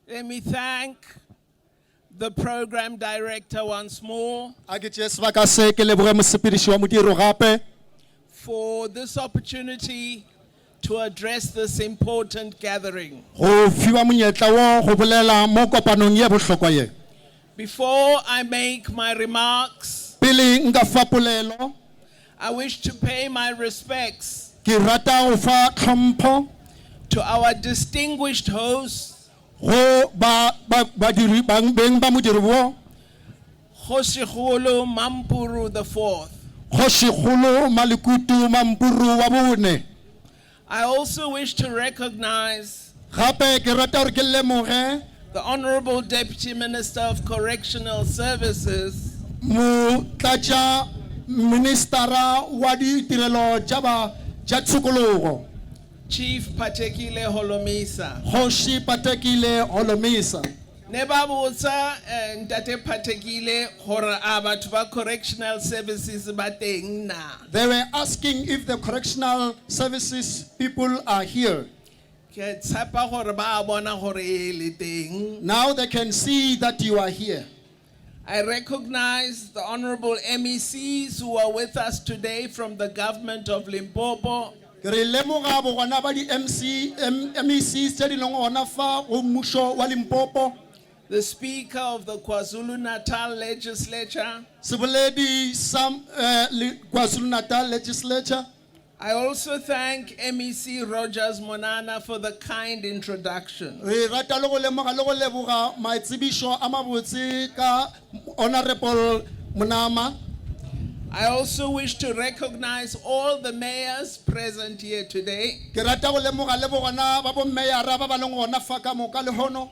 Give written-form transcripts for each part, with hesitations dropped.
Let me thank the program director once more A ke tšee sebaka se ke leboge mosepediši wa modiro gape for this opportunity to address this important gathering. go fiwa monyetla wo go bolela mo kopanong ye bohlokwa ye. Before I make my remarks, Pele nka fa polelo, I wish to pay my respects ke rata go fa tlhompho to our distinguished hosts, go ba ba badiri bang beng ba modiri wo, Kgoshikgolo Mampuru IV. Kgošikgolo Malekutu Mampuru wa bone. I also wish to recognize Gape ke rata gore ke lemoge the Honorable Deputy Minister of Correctional Services, motlatša ministara wa ditirelo tša ba tša tshokologo, Chief Patekile Holomisa. Kgoši Patekile Holomisa. Ne ba botsa eh, Ntate Patekile gore a batho ba Correctional Services ba teng na. They were asking if the correctional services people are here. Ke tshepa gore ba bona gore e le teng. Now they can see that you are here. I recognize the honorable MECs who are with us today from the government of Limpopo, Ke re lemoga bogona ba di MC, M, MECs tše di leng gona fa go mmušo wa Limpopo, the Speaker of the KwaZulu Natal Legislature. seboledi sa eh, le- KwaZulu-Natal Legislature. I also thank MEC Rogers Monana for the kind introduction. Re rata le go lemoga le go leboga maitsebišo a mabotse ka Honorable Monama. I also wish to recognize all the mayors present here today. Ke rata go lemoga le bogona ba bommeyara ba ba leng gona fa ka moka lehono.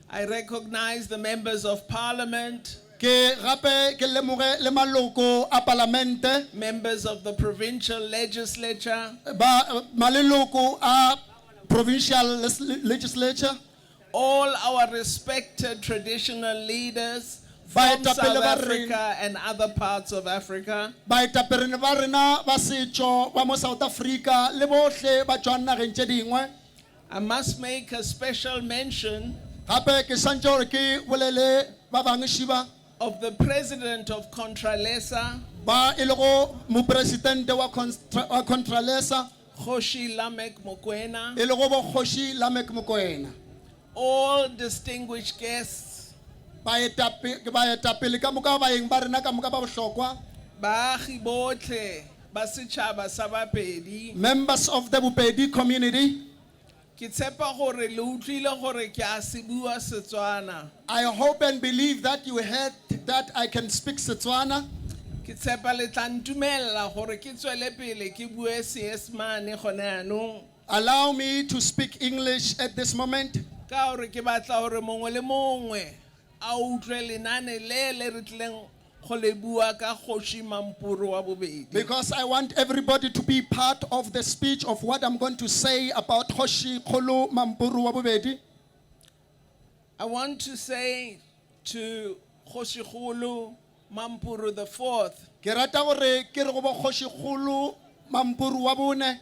I recognize the members of parliament, Ke gape ke lemoge le maloko a palamente, members of the provincial legislature, ba maleloko a provincial legislature, all our respected traditional leaders from Baetapele South ba rena. Africa and other parts of Africa. Baetapele ba rena ba setšo ba mo South Africa le bohle ba tšwang nageng tše dingwe. I must make a special mention Gape ke santše gore ke bolele ba bangwe šiba of the president of Contralesa, ba e lego mopresidente wa wa Contralesa, Kgoshi Lamek Mokoena, e lego bokgoši Lamek Mokoena, all distinguished guests, baetapele ka moka, baeng ba rena ka moka ba bohlokwa, baagi botlhe ba setšhaba sa Bapedi. Members of the Bopedi community. Ke tshepa gore le utlwile gore ke a se bua Setswana. I hope and believe that you heard that I can speak Setswana. Ke tshepa le tla ntumella gore ke tswele pele ke bue Seesemane gone yanong. Allow me to speak English at this moment. Ka gore ke batla gore mongwe le mongwe a utlwe lenane le le re tlileng go le bua ka Kgoši Mampuru wa bobedi. Because I want everybody to be part of the speech of what I'm going to say about Kgoši Kgolo Mampuru wa bobedi. I want to say to Kgoši Kgolo Mampuru the fourth Ke rata gore ke re go bo Kgoši Kgolo Mampuru wa bone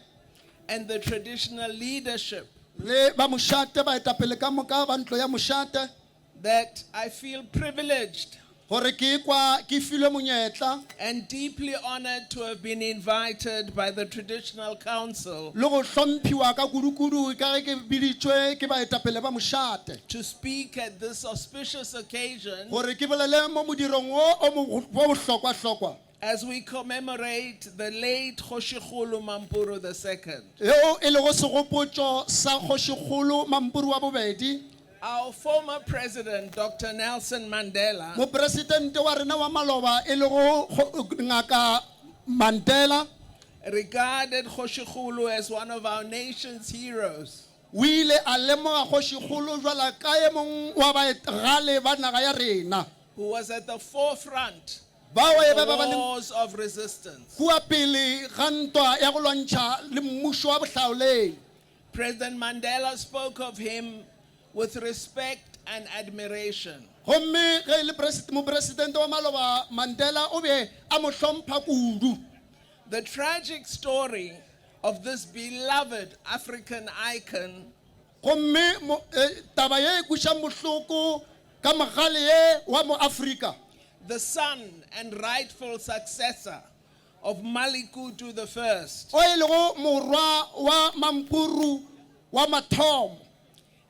and the traditional leadership le ba mošate, baetapele ka moka ba ntlo ya mošate, that I feel privileged gore ke kwa ke filwe monyetla and deeply honored to have been invited by the traditional council le go hlomphiwa ka kudukudu ka ge ke biditšwe ke baetapele ba mošate to speak at this auspicious occasion gore ke bolele mo modirong wo o wo bohlokwa-hlokwa as we commemorate the late Kgoshikgolo Mampuru II. Yeo e lego segopotšo sa Kgošikgolo Mampuru wa bobedi. Our former president, Dr. Nelson Mandela, Mopresidente wa rena wa maloba e lego Ngaka Mandela regarded Kgoshikgolo as one of our nation's heroes. O ile a lemoga Kgošikgolo jwala ka e mong wa baetgale ba naga ya rena, who was at the forefront bao e of be the ba ba leng wars of resistance. kua pele ga ntwa ya go lwantšha le mmušo wa bohlaoleng. President Mandela spoke of him with respect and admiration. Gomme ge e le mopresidente wa maloba Mandela o be a mo hlompha kudu. The tragic story of this beloved African icon Gomme mo, eh, taba ye e kwešang bohloko ka mogale ye wa mo Afrika, the son and rightful successor of Malikutu the First, o e lego morwa wa Mampuru wa mathomo,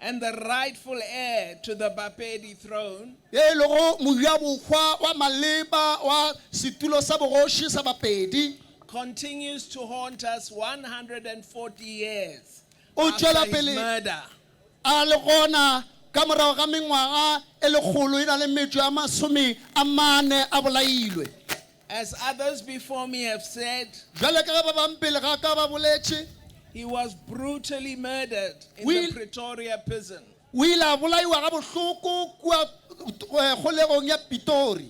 and the rightful heir to the Bapedi throne, ye e lego mojabohwa wa maleba wa setulo sa bogoši sa Bapedi, continues to haunt us 140 years O after tšwela his pele murder. a le gona ka morago ga mengwaga e lekgolo e na le metšo ya masome a mane a bolailwe. As others before me have said, Bjale ka ge ba bang pele ga ka ba boletše, he was brutally murdered in O the ile- Pretoria prison. o ile a bolaiwa gabohloko kua eh, kgolegong ya Pitori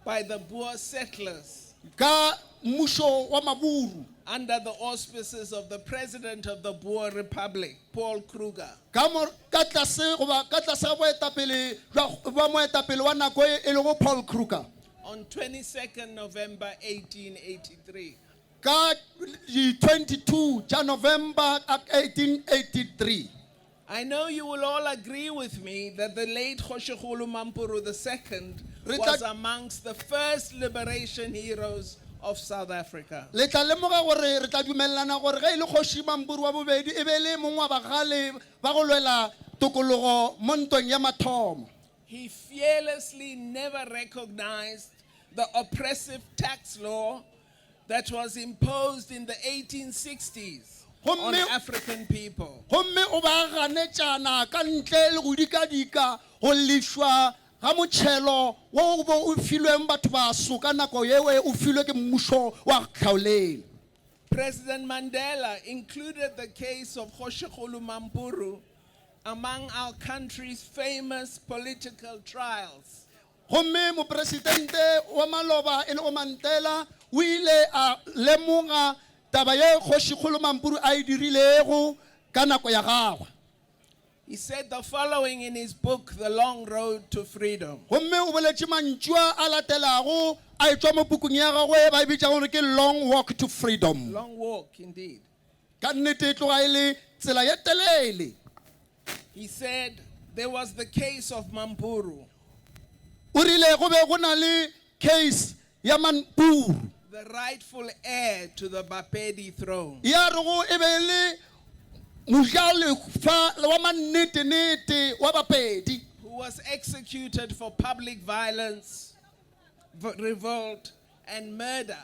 by the Boer settlers ka mmušo wa Maburu under the auspices of the president of the Boer Republic, Paul Kruger. ka mo ka tlase goba ka tlase ga boetapele bja bja moetapele wa nako e e lego Paul Kruger On 22nd November 1883. ka di 22 tša November 1883. I know you will all agree with me that the late Kgoshikgolo Mampuru II Re tla- was amongst the first liberation heroes of South Africa. Le tla lemoga gore re tla dumelelana gore ge e le Kgoši Mampuru wa bobedi e be e le mongwe wa bagale ba go lwela tokologo mo ntweng ya mathomo. He fearlessly never recognized the oppressive tax law that was imposed in the 1860s on Gomme- African people. Gomme o ba ganetšana ka ntle le go dikadika go lefšwa ga motšhelo wo o bo o filweng batho baso ka nako yeo o filwe ke mmušo wa tlhaolele. President Mandela included the case of Kgoshikgolo Mampuru among our country's famous political trials. Gomme mopresidente wa maloba e lego Mandela o ile a lemoga taba ye Kgošikgolo Mampuru a e dirilego ka nako ya gagwe. He said the following in his book, The Long Road to Freedom. Gomme o boletše mantšu a a latelago a etšwa mo pukung ya gagwe ba e bitšago gore ke Long Walk to Freedom. Long walk, indeed. Ka nnete e tloga e le tsela ye telele. He said there was the case of Mampuru, O rile go be go na le case ya Mampuru. the rightful heir to the Bapedi throne. Ya rego e be e le mojalefa wa mannetenete wa Bapedi. Who was executed for public violence, revolt, and murder,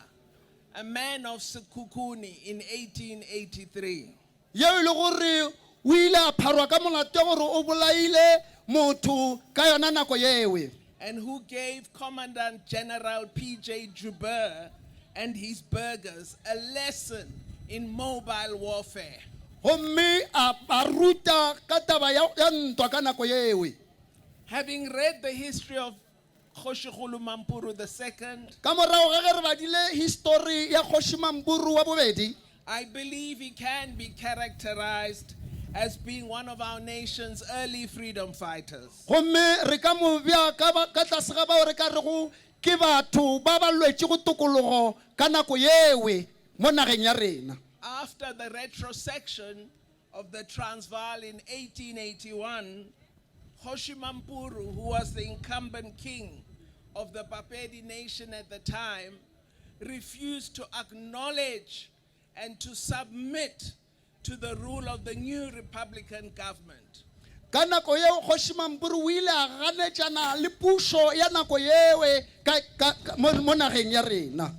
a man of Sekhukhune in 1883. Yeo e le gore o ile a pharwa ka molato wa gore o bolaile motho ka yona nako yewe. And who gave Commandant General P.J. Joubert and his burghers a lesson in mobile warfare. Gomme a ba ruta ka taba ya ya ntwa ka nako yewe. Having read the history of Kgoshikgolo Mampuru II, Ka morago ga ge re badile histori ya Kgoši Mampuru wa bobedi, I believe he can be characterized as being one of our nation's early freedom fighters. Gomme re ka mo bea ka ba, ka tlase ga bao re ka rego ke batho ba ba lwetšego tokologo ka nako yewe mo nageng ya rena. After the retrocession of the Transvaal in 1881, Kgoshi Mampuru, who was the incumbent king of the Bapedi nation at the time, refused to acknowledge and to submit to the rule of the new Republican government. Ka nako yeo Kgoši Mampuru o ile a ganetšana le pušo ya nako yewe ka, ka, ka, mo, mo nageng ya rena.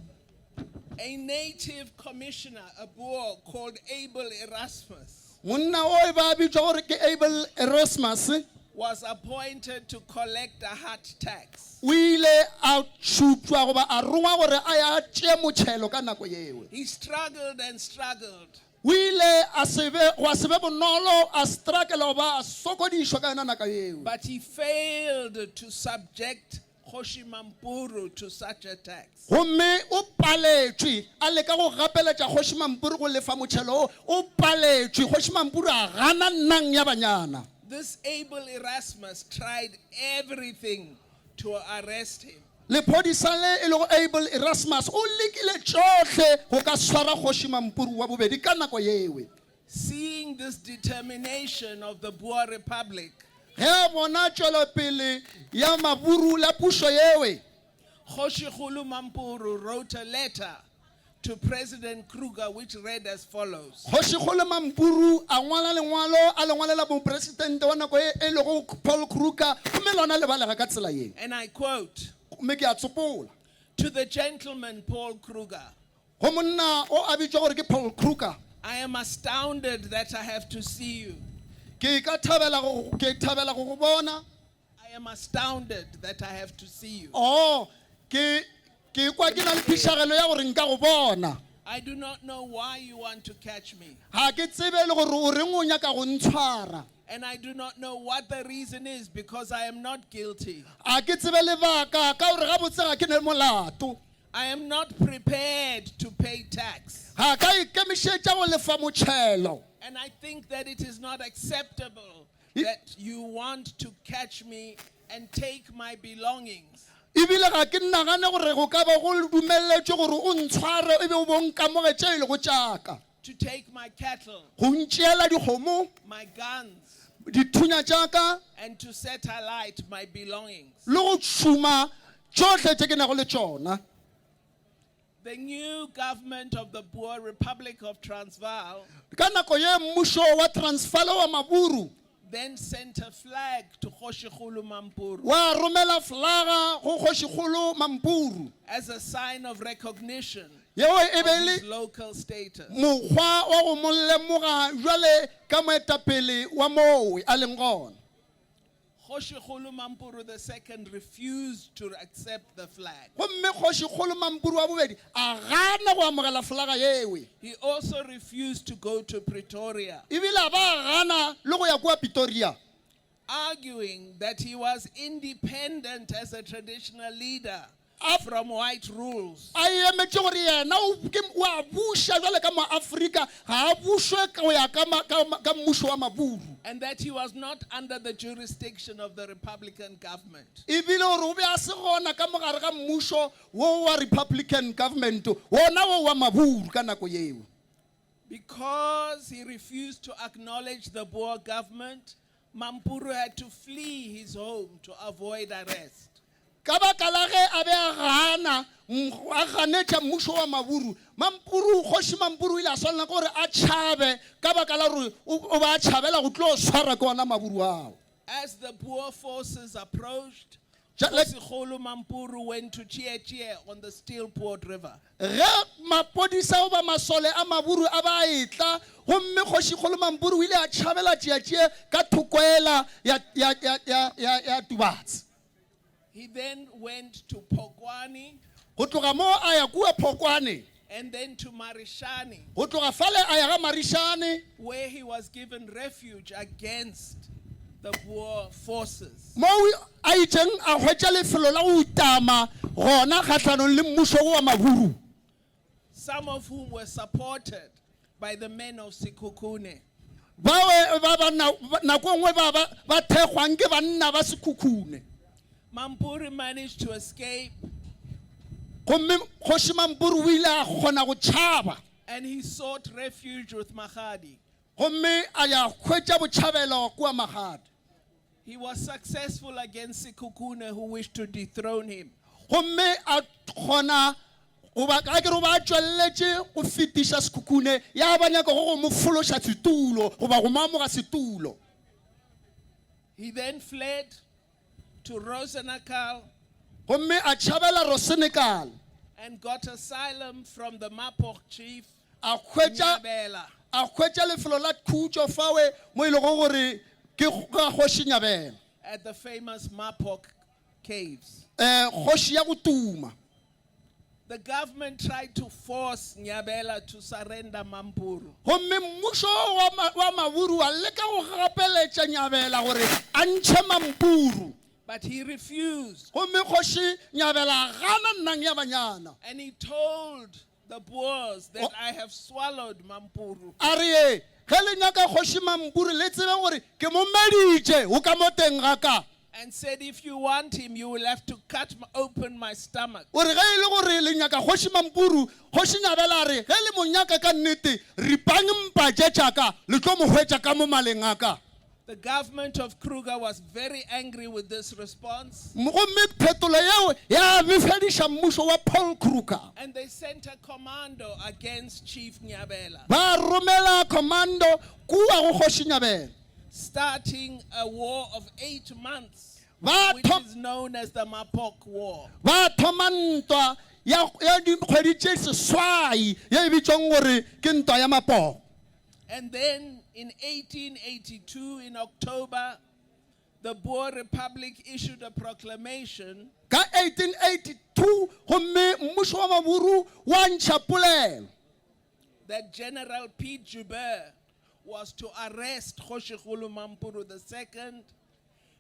A native commissioner, a Boer called Abel Erasmus, Monna o e ba bitšwa gore ke Abel Erasmus, was appointed to collect a hut tax. O ile a šupšwa goba a rongwa gore a ya tšee motšhelo ka nako yeo. He struggled and struggled. O ile a se be, gwa se be bonolo, a strakela goba a sokodišwa ka yona nako yeo. But he failed to subject Kgoshi Mampuru to such a tax. Gomme o paletšwe, a leka go gapeletša Kgoši Mampuru go lefa motšhelo wo, o paletšwe. Kgoši Mampuru a gana nnang ya banyana. This Abel Erasmus tried everything to arrest him. Lephodisa le e lego Abel Erasmus o lekile tšohle go ka swara Kgoši Mampuru wa bobedi ka nako yewe. Seeing this determination of the Boer Republic, Ge a bona tšwelopele ya maburu la pušo yewe, Kgoshikgolo Mampuru wrote a letter to President Kruger which read as follows. Kgošikgolo Mampuru a ngwala lengwalo a le ngwalela mopresidente wa nako ye e lego Paul Kruger gomme lona le balega ka tsela ye. And I quote, Gomme ke a tsopola. To the gentleman Paul Kruger, Go monna o a bitšwa gore ke Paul Kruger. I am astounded that I have to see you. Ke ka thabela go ke thabela go go bona. I am astounded that I have to see you. Oh, ke ke kwa ke na le phišagelo ya gore nka go bona. I do not know why you want to catch me. Ga ke tsebe le gore o reng o nyaka go ntshwara. And I do not know what the reason is because I am not guilty. A ke tsebe lebaka ka gore gabotse ga ke ne molato. I am not prepared to pay tax. Ga ka ikemišetša go lefa motšhelo. And I think that it is not acceptable that you want to catch me and take my belongings. Ebile ga ke nagane gore go ka ba go dumeletšwe gore o ntshware e be o bo nkamoge tše e lego tša ka. To take my cattle, Go ntšeela dikgomo, my guns, dithunya tša ka, and to set alight my belongings. le go tšhuma tšohle tše ke nago le tšona. The new government of the Boer Republic of Transvaal Ka nako ye mmušo wa Transvaal wa Maburu then sent a flag to Kgoshikgolo Mampuru wa romela flaga go Kgošikgolo Mampuru as a sign of recognition yeo e be of e his le local status. mokgwa wa go mo lemoga bjale ka moetapele wa mowe a leng gona. Kgoshikgolo Mampuru the second refused to accept the flag. Gomme Kgošikgolo Mampuru wa bobedi a gana go amogela folaga yewe. He also refused to go to Pretoria, Ebile a ba a gana le go ya kua Pitoria. arguing that he was independent as a traditional leader A from white rules. A emetše gore yena o ke o a buša bjale ka Moafrika, ga a bušwe go ya ka ma, ka, ka mmušo wa Maburu. And that he was not under the jurisdiction of the Republican government. Ebile gore o be a se gona ka mogare ga mmušo wo wa Republican government, wona wo wa Maburu ka nako yeo. Because he refused to acknowledge the Boer government, Mampuru had to flee his home to avoid arrest. Ka baka la ge a be a gana, a ganetša mmušo wa Maburu, Mampuru, Kgoši Mampuru o ile a swanela ke gore a tšhabe ka baka la gore o be a tšhabela go tlo swarwa ke ona Maburu ao. As the Boer forces approached, Jale- Kgosikgolo Mampuru went to Chiechie on the Steelpoort River. Ge maphodisa goba masole a Maburu a ba a etla, gomme Kgošikgolo Mampuru o ile a tšhabela Tšeatšie ka thokoela ya, ya, ya, ya, ya, ya Tubatse. He then went to Phokwane. Go tloga moo a ya kua Phokwane. And then to Marishane. Go tloga fale a ya ga Marishane. Where he was given refuge against the Boer forces. Moo a itšeng a hwetša lefelo la go utama gona kgahlanong le mmušo wo wa Maburu. Some of whom were supported by the men of Sekhukhune. Bao ba ba nako e nngwe ba ba ba thekgwang ke banna ba Sekhukhune. Mampuru managed to escape. Gomme Kgoši Mampuru o ile a kgona go tšhaba. And he sought refuge with Magadi. Gomme a ya hwetša botšhabelo kua Magadi. He was successful against Sekhukhune who wished to dethrone him. Gomme a kgona goba a ke re o ba a tšweleletše go fetiša Sekhukhune ya ba nyakago go mo fološa setulo goba go mo amoga setulo. He then fled to Rosenakal. Gomme a tšhabela Rosenekal. And got asylum from the Mapog chief, A hwetša, Nyabela. a hwetša lefelo la khutšo fawe mo e lego gore ke ga Kgoši Nyabela. At the famous Mapog caves. Eh, kgoši ya go tuma. The government tried to force Nyabela to surrender Mampuru. Gomme mmušo wa, ma, wa Maburu wa leka go gapeletša Nyabela gore a ntšhe Mampuru. But he refused. Gomme kgoši Nyabela a gana nnang ya banyana. And he told the Boers that O- I have swallowed Mampuru. A re, Ee, ge le nyaka kgoši Mampuru le tsebe gore ke mo meditše, o ka mo teng ga ka. And said, If you want him, you will have to cut open my stomach. O re ge e le gore le nyaka Kgoši Mampuru, Kgoši Nyabela a re, Ge le mo nyaka ka nnete, ripang mpa tše tša ka, le tlo mo hwetša ka mo maleng a ka. The government of Kruger was very angry with this response. Gomme phetolo yeo ya befediša mmušo wa Paul Kruger. And they sent a commando against Chief Nyabela. Ba romela commando kua go Kgoši Nyabela. Starting a war of 8 months, Ba which is known as the Mapok War. Ba thoma ntwa ya, ya dikgwedi tše seswai ye e bitšwang gore ke ntwa ya Mapoko. And then in 1882, in October, the Boer Republic issued a proclamation. Ka 1882, gomme mmušo wa Maburu wa ntšha polelo. That General Piet Joubert was to arrest Kgoshikgolo Mampuru II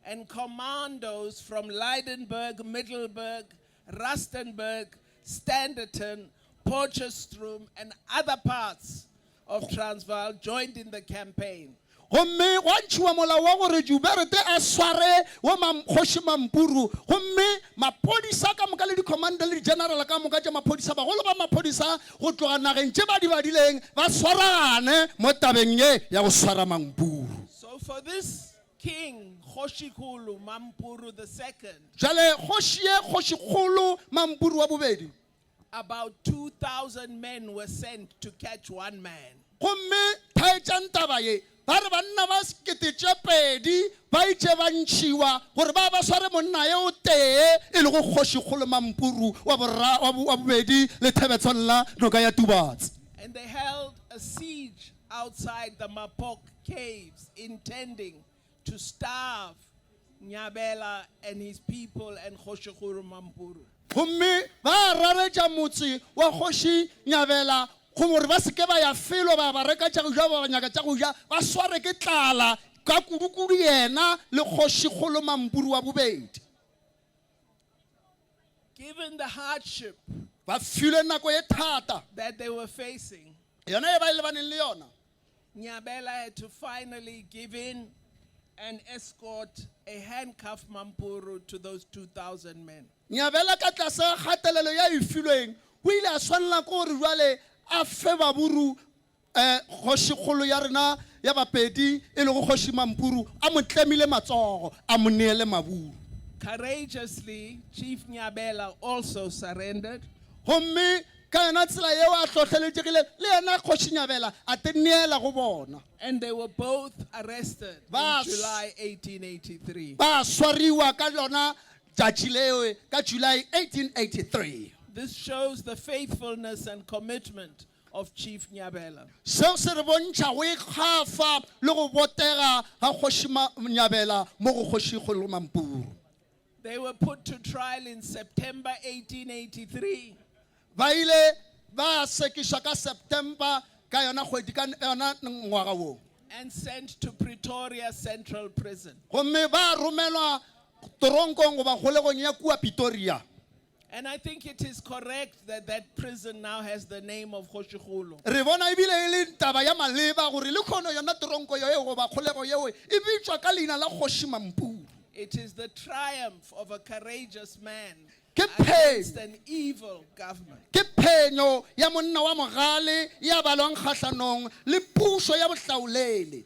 and commandos from Lydenburg, Middelburg, Rustenburg, Standerton, Potchefstroom, and other parts of Transvaal joined in the campaign. Gomme gwa ntšhiwa molao wa gore Joubert a sware wo Kgoši Mampuru, gomme maphodisa ka moka le di-commander le di-general ka moka tša maphodisa, bagolo ba maphodisa go tloga nageng tše ba di badileng, ba swaragane mo tabeng ye ya go swara Mampuru. So for this king, Kgoshikgolo Mampuru the Second, Bjale kgoši ye, Kgošikgolo Mampuru wa bobedi, About 2,000 men were sent to catch one man. Gomme thaetšang taba ye, ba re banna ba 2000 ba itše ba ntšhiwa gore ba ba sware monna yo o tee, e lego Kgošikgolo Mampuru wa borra, wa, wa bobedi le Thebetshong la noka ya Tubatse. And they held a siege outside the Mapok caves, intending to starve Nyabela and his people and Kgošikgolo Mampuru. Gomme ba raretša motse wa Kgoši Nyabela gore ba se ke ba ya felo ba ba reka tša go ja, ba ba nyaka tša go ja, ba sware ke tlala, ka kudukudu yena le Kgošikgolo Mampuru wa bobedi. Given the hardship Ba filwe nako ye thata. that they were facing, Yona ye ba e lebaneng le yona. Nyabela had to finally give in and escort a handcuffed Mampuru to those 2,000 men. Nyabela ka tlase ga kgatelelo ya e filweng, o ile a swanela ke gore bjale a fe Baburu um kgošikgolo ya rena ya Bapedi e lego Kgoši Mampuru a mo tlemile matsogo, a mo neele Maburu. Courageously, Chief Nyabela also surrendered. Gomme ka yona tsela yeo a hlohleletšegile, le yena Kgoši Nyabela a te neela go bona. And they were both arrested in Ba July 1883. Ba swariwa ka lona tšatši leo ka July 1883. This shows the faithfulness and commitment of Chief Nyabela. Seo se re bontšha go ikgafa le go botega ga Kgoši Nyabela mo go Kgoši Kgolo Mampuru. They were put to trial in September 1883. Ba ile ba sekišwa ka September ka yona kgwedi ka yona ngwaga wo. And sent to Pretoria Central Prison. Gomme ba romelwa toronkong goba kgolegong ya kua Pretoria. And I think it is correct that that prison now has the name of Kgoshikgolo. Re bona ebile e le taba ya maleba gore le kgono yona toronko yeo goba kgolego yeo e bitšwa ka leina la Kgoši Mampuru. It is the triumph of a courageous man Ke against phenyo. an evil government. Ke phenyo ya monna wa mogale ya balwang kgahlanong le pušo ya bohlaolele.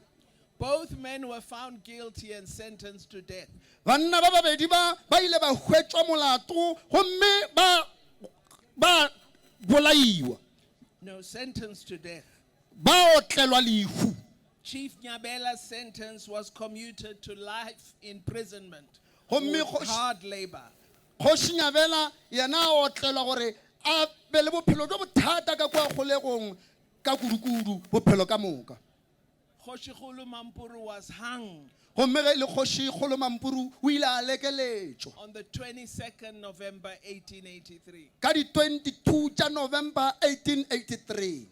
Both men were found guilty and sentenced to death. Banna ba babedi ba ba ile ba hwetšwa molato gomme ba ba bolaiwa. No, sentenced to death. Ba otlelwa lehu. Chief Nyabela's sentence was commuted to life imprisonment Gomme with kgoši- hard labor. Kgoši Nyabela yena a otlelwa gore a be le bophelo bjo bothata ka kua kgolegong ka kudukudu bophelo ka moka. Kgoshikgolo Mampuru was hung Gomme ge e le Kgoši Kgolo Mampuru o ile a lekeletšwa. on the 22nd November 1883. Ka di 22 tša November 1883.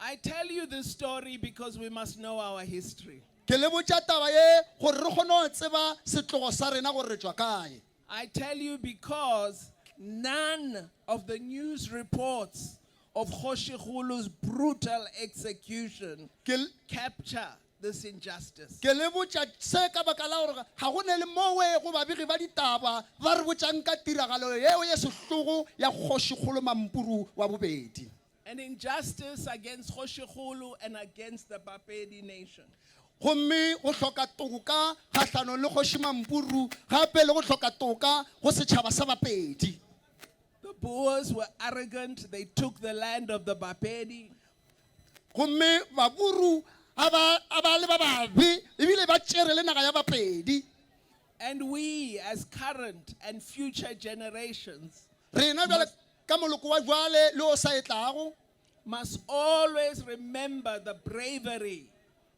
I tell you this story because we must know our history. Ke le botša taba ye gore re kgone go tseba setlogo sa rena gore re tšwa kae. I tell you because none of the news reports of Kgoshikgolo's brutal execution Ke capture this injustice. Ke le botša se ka baka la gore ga go ne le mowe go babegi ba ditaba ba re botšang ka tiragalo yeo ye sehlogo ya Kgošikgolo Mampuru wa bobedi. An injustice against Kgošikgolo and against the Bapedi nation. Gomme go hloka toka kgahlanong le Kgoši Mampuru gape le go hloka toka go setšhaba sa Bapedi. The Boers were arrogant, they took the land of the Bapedi. Gomme Baburu a ba, a ba le ba babe ebile ba tšere le naga ya Bapedi. And we, as current and future generations, Rena bjale ka moloko wa jwale le o sa etlago, must always remember the bravery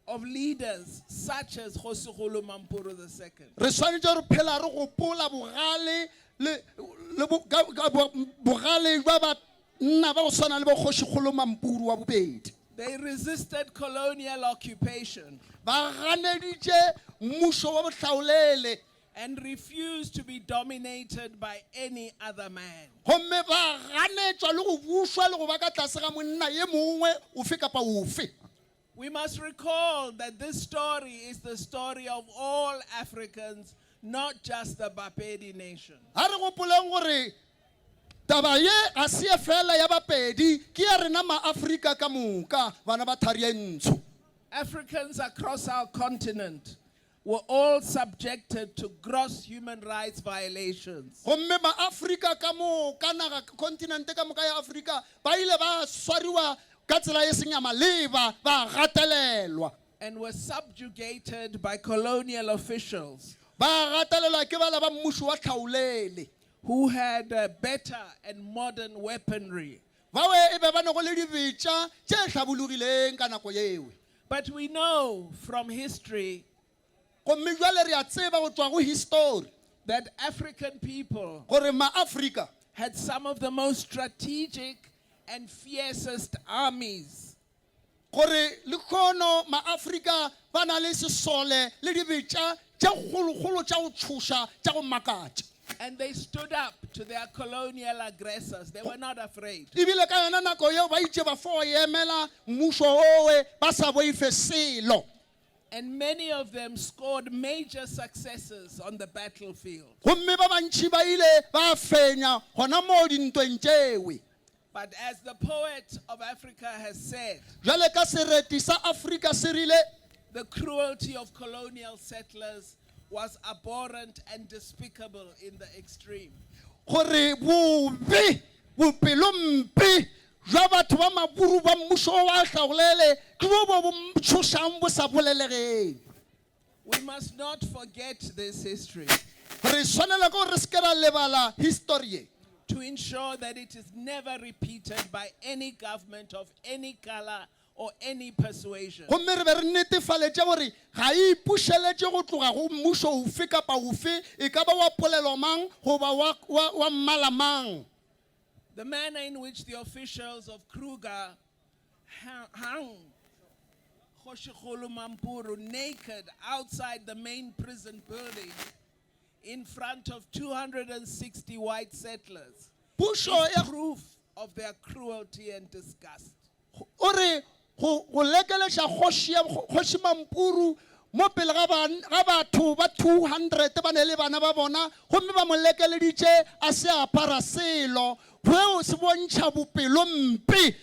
of leaders such as Kgosikgolo Mampuru II. Re swanetše re phela re gopola bogale le, le bo, ka, ka, bo, bogale jwa banna ba go swana le bo Kgošikgolo Mampuru wa bobedi. They resisted colonial occupation. Ba ganeditše mmušo wa bohlaolele. And refused to be dominated by any other man. Gomme ba ganetšwa le go bušwa le go ba ka tlase ga monna ye mongwe ofe kapa ofe. We must recall that this story is the story of all Africans, not just the Bapedi nation. A re gopoleng gore taba ye ga se ye fela ya Bapedi, ke ya rena Maafrika ka moka, bana ba thari ye ntsho. Africans across our continent were all subjected to gross human rights violations. Gomme Maafrika ka moka, naga, kontinente ka moka ya Afrika, ba ile ba swariwa ka tsela e seng ya maleba, ba gatelelwa. And were subjugated by colonial officials. Ba gatelelwa ke bala ba mmušo wa tlhaolele. Who had better and modern weaponry. Bao e be ba nago le dibetša tše hlabologileng ka nako yeo. But we know from history Gomme bjale re a tseba go tšwa go histori that African people gore Maafrika had some of the most strategic and fiercest armies. Gore lekhono Maafrika ba na le sesole le dibetša tše kgolokgolo tša go tšhoša tša go makatša. And they stood up to their colonial aggressors. They were not afraid. Ebile ka yona nako yeo ba itše ba fo emela mmušo owe ba sa boife selo. And many of them scored major successes on the battlefield. Gomme ba bantši ba ile ba fenya gona moo dintweng tšewe. But as the poet of Africa has said, Bjale ka sereti sa Afrika se rile, The cruelty of colonial settlers was abhorrent and despicable in the extreme. Gore bobe, bopelompe bja batho ba maburu ba mmušo wa hlaolele ke bo bo bo tšhošang bo sa bolelegeng. We must not forget this history. Re swanela ke gore re se ke ra lebala histori ye. To ensure that it is never repeated by any government of any color or any persuasion. Gomme re be re netefaletše gore ga e ipušeletše go tloga go mmušo ofe kapa ofe, e ka ba wa polelo mang goba wa, wa, wa mmala mang. The manner in which the officials of Kruger hung Kgošikgolo Mampuru naked outside the main prison building in front of 260 white settlers Pušo is ya proof of their cruelty and disgust. O re go, go lekeleša kgoši ya, Kgoši Mampuru mo pele ga ba, ga batho ba 200 ba ne le bana ba bona, gomme ba mo lekeleditše a se a apara selo, seo se bontšha bopelompe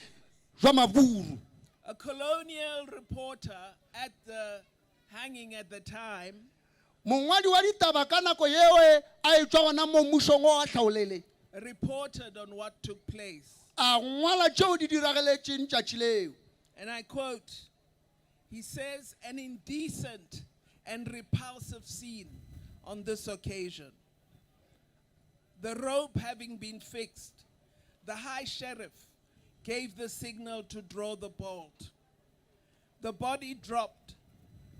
bja Maburu. A colonial reporter at the hanging at the time. Mongwadi wa ditaba ka nako yeo a etšwa gona mo mmušong wo wa hlaolele. Reported on what took place. A ngwala tšeo di dirageletšeng tšatši leo. And I quote, he says, an indecent and repulsive scene on this occasion. The rope having been fixed, the high sheriff gave the signal to draw the bolt. The body dropped,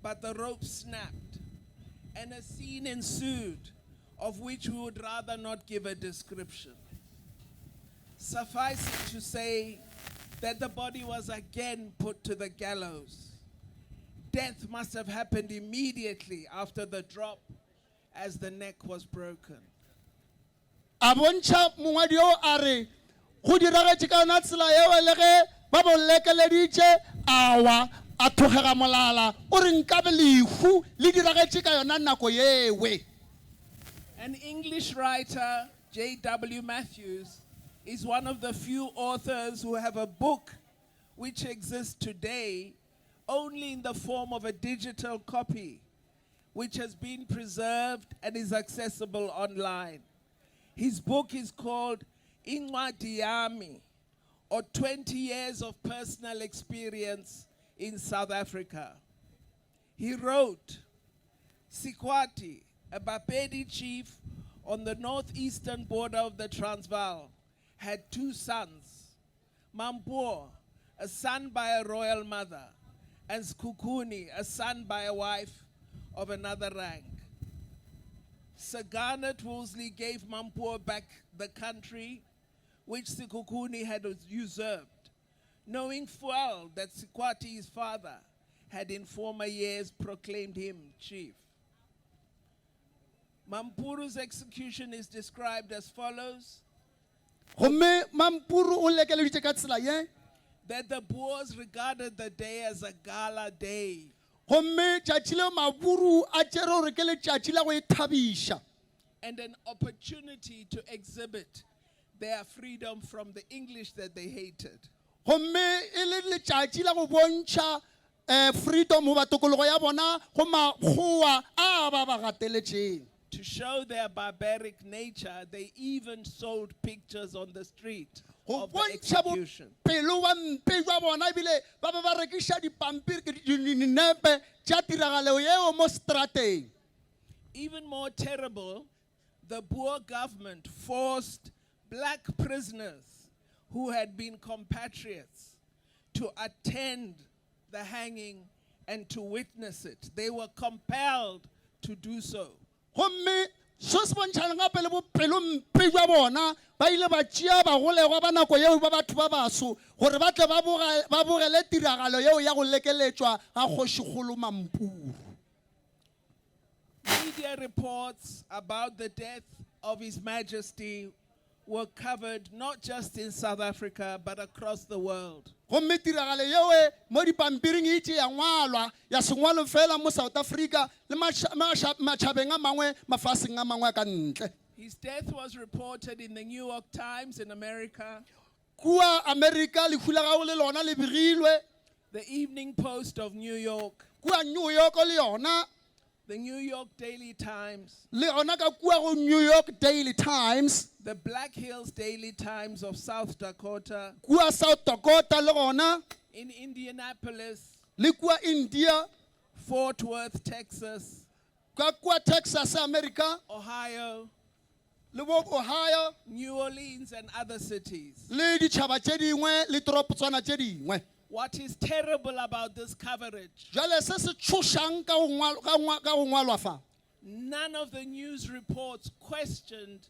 but the rope snapped, and a scene ensued of which we would rather not give a description. Suffice it to say that the body was again put to the gallows. Death must have happened immediately after the drop as the neck was broken. A bontšha mongwadi yo a re, Go diragetše ka yona tsela yeo le ge ba mo lekeleditše a wa. A thokgega molala o re nkabe lehu le diragetše ka yona nako yewe. An English writer, J.W. Matthews, is one of the few authors who have a book which exists today only in the form of a digital copy, which has been preserved and is accessible online. His book is called Incwadi Yami, or 20 Years of Personal Experience in South Africa. He wrote, Sekwati, a Bapedi chief on the northeastern border of the Transvaal, had two sons, Mampuo, a son by a royal mother, and Sekhukhune, a son by a wife of another rank. Sir Garnet Wolseley gave Mampuo back the country which Sekhukhune had usurped, knowing well that Sekwati, his father, had in former years proclaimed him chief. Mampuru's execution is described as follows. Gomme Mampuru o lekeleditše ka tsela ye. That the Boers regarded the day as a gala day. Gomme tšatši leo Maburu a tšere gore ke letšatši la go ithabiša. And an opportunity to exhibit their freedom from the English that they hated. Gomme e le letšatši la go bontšha eh, freedom goba tokologo ya bona go makgowa a ba ba gateletšeng. To show their barbaric nature, they even sold pictures on the street Go of the bontšha execution. bopelo ba mpe jwa bona ebile ba be ba rekiša dipampiri dinepe tša tiragalo yeo mo strateng. Even more terrible, the Boer government forced black prisoners who had been compatriots to attend the hanging and to witness it. They were compelled to do so. Gomme se se bontšhang gape le bopelompe bja bona, ba ile ba tšea bagolegwa ba nako yeo ba batho ba baso gore ba tle ba ba bogele tiragalo yeo ya go lekeletšwa ga Kgošikgolo Mampuru. Media reports about the death of His Majesty were covered not just in South Africa but across the world. Gomme tiragalo yeo mo dipampiring e itše ya ngwalwa, ya se ngwalwe feela mo South Africa le matšhabeng a mangwe mafaseng a mangwe a ka ntle. His death was reported in the New York Times in America. Kua Amerika lehu la gagwe le lona le begilwe. The Evening Post of New York. Kua New York le yona. The New York Daily Times. Le yona ka kua go New York Daily Times. The Black Hills Daily Times of South Dakota. Kua South Dakota le gona. In Indianapolis. Le kua India. Fort Worth, Texas. Ka kua Texas, America. Ohio. Le bo Ohio. New Orleans and other cities. Le ditšhaba tše dingwe le toropotswana tše dingwe. What is terrible about this coverage? Jwale se se tšhošang ka go ngwal, ka ngwa, ka go ngwalwa fa. None of the news reports questioned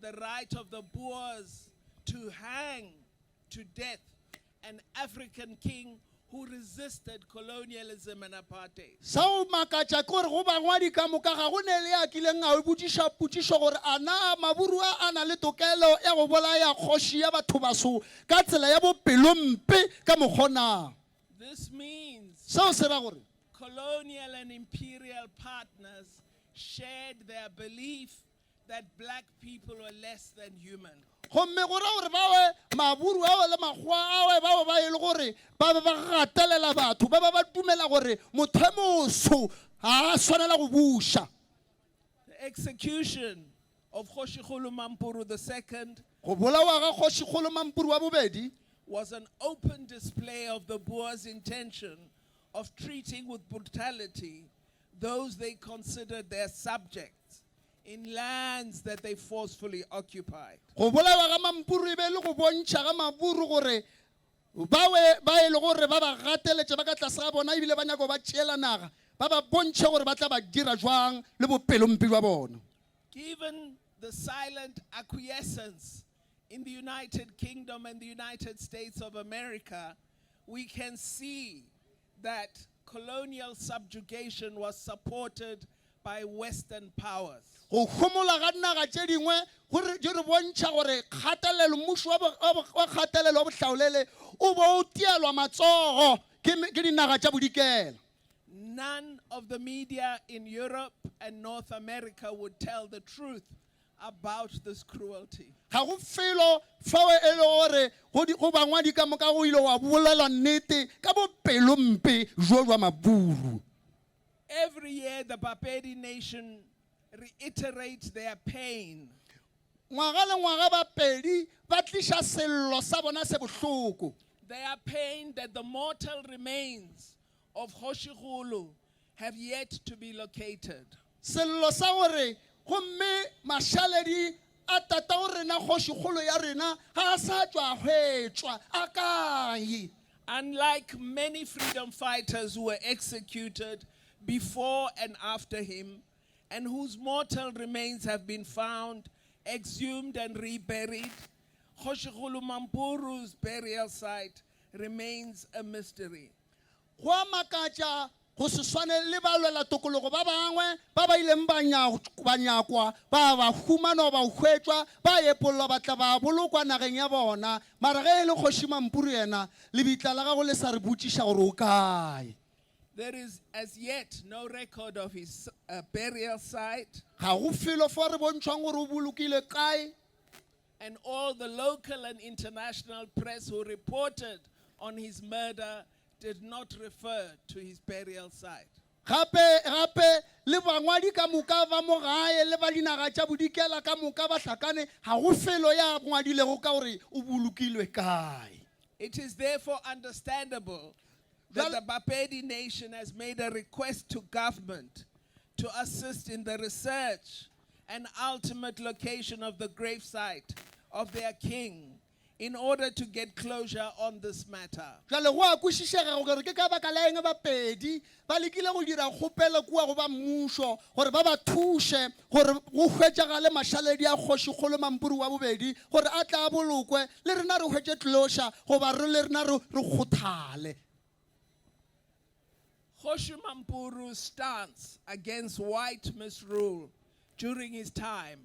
the right of the Boers to hang to death an African king who resisted colonialism and apartheid. Sa go makatša ke gore go bangwadi ka moka ga go ne le ya kileng a botšiša potšišo gore a na Maburu a a na le tokelo ya go bolaya kgoši ya bathobaso ka tsela ya bopelompe ka mokgo na. This means Seo se ra gore. colonial and imperial partners shared their belief that black people were less than human. Gomme go ra gore bawe Maburu ao le Makgowa awe bao ba e le gore ba be ba gatelela batho, ba ba ba dumela gore motho e moso ga a swanela go buša. The execution of Kgošikgolo Mampuru II Go bolawa ga Kgošikgolo Mampuru wa bobedi was an open display of the Boers' intention of treating with brutality those they considered their subjects in lands that they forcefully occupied. Go bolawa ga Mampuru e be e le go bontšha ga Maburu gore bawe ba e le gore ba ba gateletše ba ka tlase ga bona ebile ba nyaka go ba tšeela naga, ba ba bontšhe gore ba tla ba dira jwang le bopelompe bja bona. Given the silent acquiescence in the United Kingdom and the United States of America, we can see that colonial subjugation was supported by Western powers. Go homola ga dinaga tše dingwe go re di re bontšha gore kgatelelo, mmušo wa, wa, wa kgatelelo wa bohlaolele o bo o tielwa matsogo. Ke me- ke dinaga tša bodikela. None of the media in Europe and North America would tell the truth about this cruelty. Ga go felo fao e le gore go di- go bangwadi ka moka go ile wa bolelwa nnete ka bopelompe bjo bja maburu. Every year, the Bapedi nation reiterates their pain Ngwaga le ngwaga Bapedi ba tliša sello sa bona se bohloko. Their pain that the mortal remains of Kgoshikgolo have yet to be located. Sello sa gore gomme mašaledi a tatago rena kgošikgolo ya rena ga a sa tšwa a hwetšwa a kae. Unlike many freedom fighters who were executed before and after him and whose mortal remains have been found, exhumed and reburied, Kgoshikgolo Mampuru's burial site remains a mystery. Go a makatša go se swane le balwelatokologo ba bangwe ba ba ileng ba ba nyakwa, ba ba humanwa, ba hwetšwa, ba epollwa ba tla ba bolokwa nageng ya bona. Mara ge e le Kgoši Mampuru yena, lebitla la gagwe le sa re botšiša gore o kae. There is as yet no record of his uh, burial site. Ga go felo fo re bontšhwang gore o bolokilwe kae. And all the local and international press who reported on his murder did not refer to his burial site. Gape, gape, le bangwadi ka moka ba mo gae le ba dinaga tša bodikela ka moka ba hlakane, ga go felo ya ngwadilego ka gore o bolokilwe kae. It is therefore understandable that the Bapedi nation has made a request to government to assist in the research and ultimate location of the gravesite of their king in order to get closure on this matter. Bjale go a kwešišega gore ke ka baka la eng Bapedi ba lekile go dira kgopelo kua go ba mmušo gore ba ba thuše gore go hwetšagale mašaledi a Kgošikgolo Mampuru wa bobedi gore a tle a bolokwe, le rena re hwetše closure goba re le rena re re kgothale. Kgoši Mampuru's stance against white misrule during his time,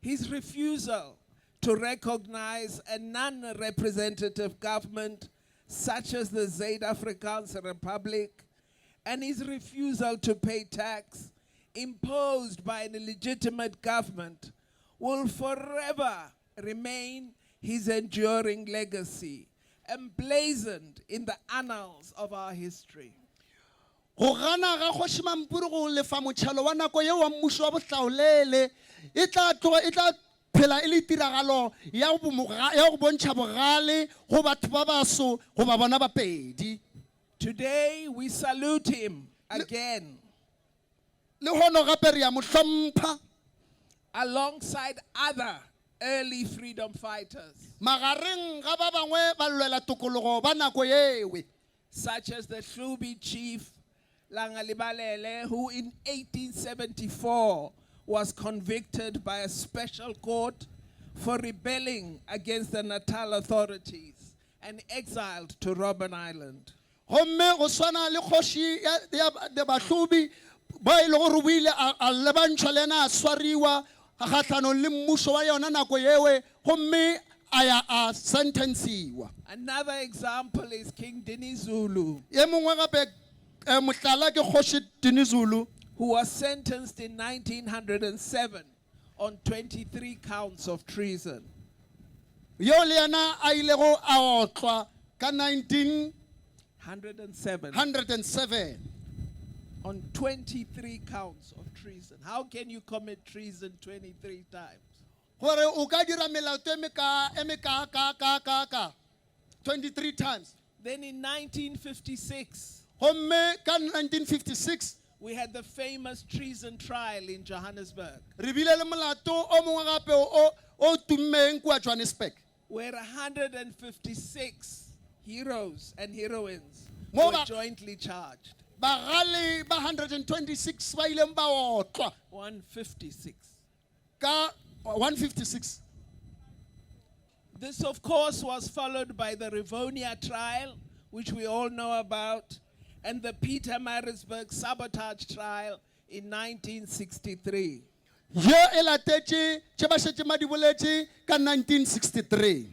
his refusal to recognize a non-representative government such as the Zuid-Afrikaanse Republic, and his refusal to pay tax imposed by an illegitimate government will forever remain his enduring legacy, emblazoned in the annals of our history. Go gana ga Kgoši Mampuru go lefa motšhelo wa nako yeo wa mmušo wa bohlaolele e tla tloga e tla phela e le tiragalo ya ya go bontšha bogale go batho ba baso goba bona Bapedi. Today we salute him again. Lehono gape re a mo hlompha. Alongside other early freedom fighters. Magareng ga ba bangwe balwela tokologo ba nako yewe. Such as the Hlubi chief Langalibalele, who in 1874 was convicted by a special court for rebelling against the Natal authorities and exiled to Robben Island. Gomme go swana le kgoši ya, ya, ya Bahlubi ba e lego gore o ile a, a lebantšhwa le yena a swariwa kgahlanong le mmušo wa yona nako yewe gomme a ya a sentensiwa. Another example is King Dinizulu. Ye mongwe gape eh, mohlala ke kgoši Dinizulu. Who was sentenced in 1907 on 23 counts of treason. Yo le yena a ilego a otlwa ka 1907. 107. On 23 counts of treason. How can you commit treason 23 times? Gore o ka dira melato e meka e meka ka ka ka ka 23 times. Then in 1956, Gomme ka 1956 we had the famous treason trial in Johannesburg. Re bile le molato o mongwe gape o o tummeng kua Johannesburg. Where 156 heroes and heroines Mo were ba- jointly charged. Bagale ba 126 ba ileng ba otlwa 156. ka 156. This, of course, was followed by the Rivonia trial, which we all know about, and the Pietermaritzburg sabotage trial in 1963. Ye e latetše tše ba šetše ba di boletše ka 1963.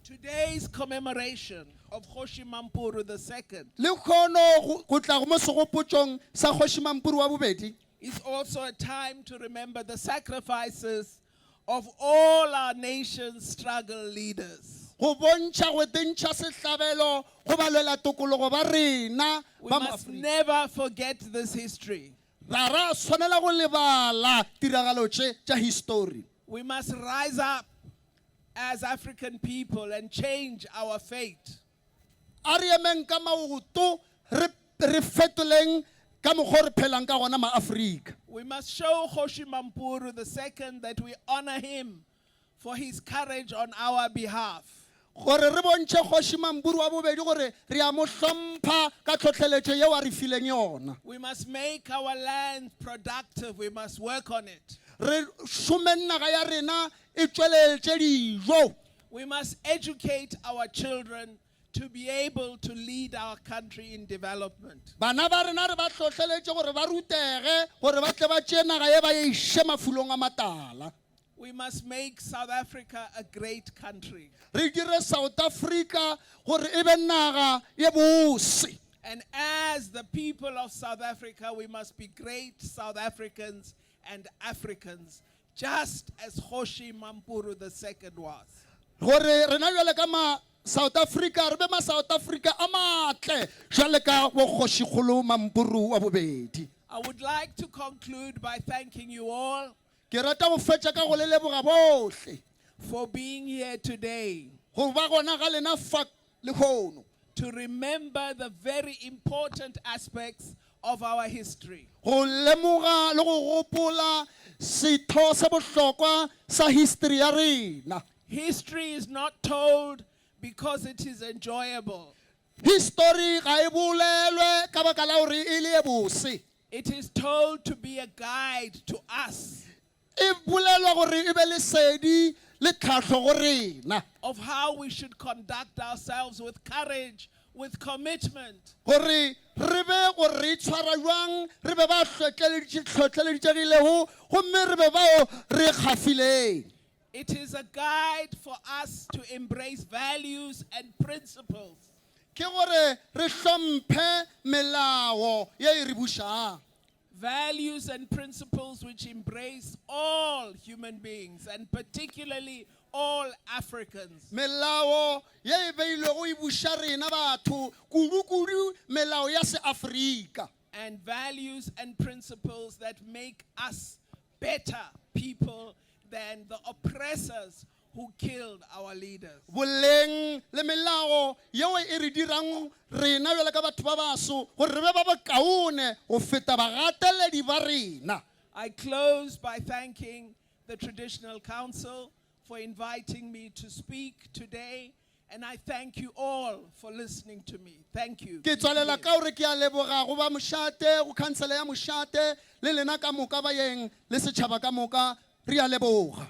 Today's commemoration of Kgoši Mampuru II Lekgono go- go tla go mo segopotšong sa Kgoši Mampuru wa bobedi is also a time to remember the sacrifices of all our nation's struggle leaders. go bontšha go tentšha sehlabelo go balwela tokologo ba rena We ba must Maafrika. never forget this history. Ga ra swanela go lebala tiragalo tše tša histori. We must rise up as African people and change our fate. A re emeng ka maoto re re fetoleng ka mokgwa o re phelang ka gona maAfrika. We must show Kgoši Mampuru II that we honor him for his courage on our behalf. Gore re bontšhe Kgoši Mampuru wa bobedi gore re a mo hlompha ka tlhohleletšo yeo a re fileng yona. We must make our land productive. We must work on it. Re šomeng naga ya rena e tšweletše dijo. We must educate our children to be able to lead our country in development. Bana ba rena re ba hlohleletše gore ba rutege gore ba tle ba tšee naga ye ba e iše mafulong a matala. We must make South Africa a great country. Re dire South Africa gore e be naga ye bose. And as the people of South Africa, we must be great South Africans and Africans, just as Kgoši Mampuru II was. Gore rena bjale ka ma South Africa re be ma South Africa a matle jwale ka bo Kgošikgolo Mampuru wa bobedi. I would like to conclude by thanking you all Ke rata go fetša ka go le leboga bohle for being here today go ba gona ga lena fa lehono to remember the very important aspects of our history. go lemoga le go gopola setho se bohlokwa sa history ya rena. History is not told because it is enjoyable. History ga e bolelwe ka baka la gore e le ye bose. It is told to be a guide to us. E bolelwa gore e be lesedi le tlhahlo go rena. Of how we should conduct ourselves with courage, with commitment. Gore re be gore re itshwara jwang, re be ba hlohleleditšegilego gomme re be bao re kgafileng. It is a guide for us to embrace values and principles. Ke gore re hlomphe melao ye e re bušago. Values and principles which embrace all human beings and particularly all Africans. Melao ye e beilwego e buša rena batho, kudu-kudu melao ya se-Afrika. And values and principles that make us better people than the oppressors who killed our leaders. Boleng le melao yeo e re dirang rena bjalo ka batho ba baso gore re be ba bakaone go feta bagateledi ba rena. I close by thanking the Traditional Council for inviting me to speak today, and I thank you all for listening to me. Thank you. Ke tswalela ka gore ke a leboga go ba mošate, go khansele ya mošate, le lena ka moka baeng le setšhaba ka moka, re a leboga.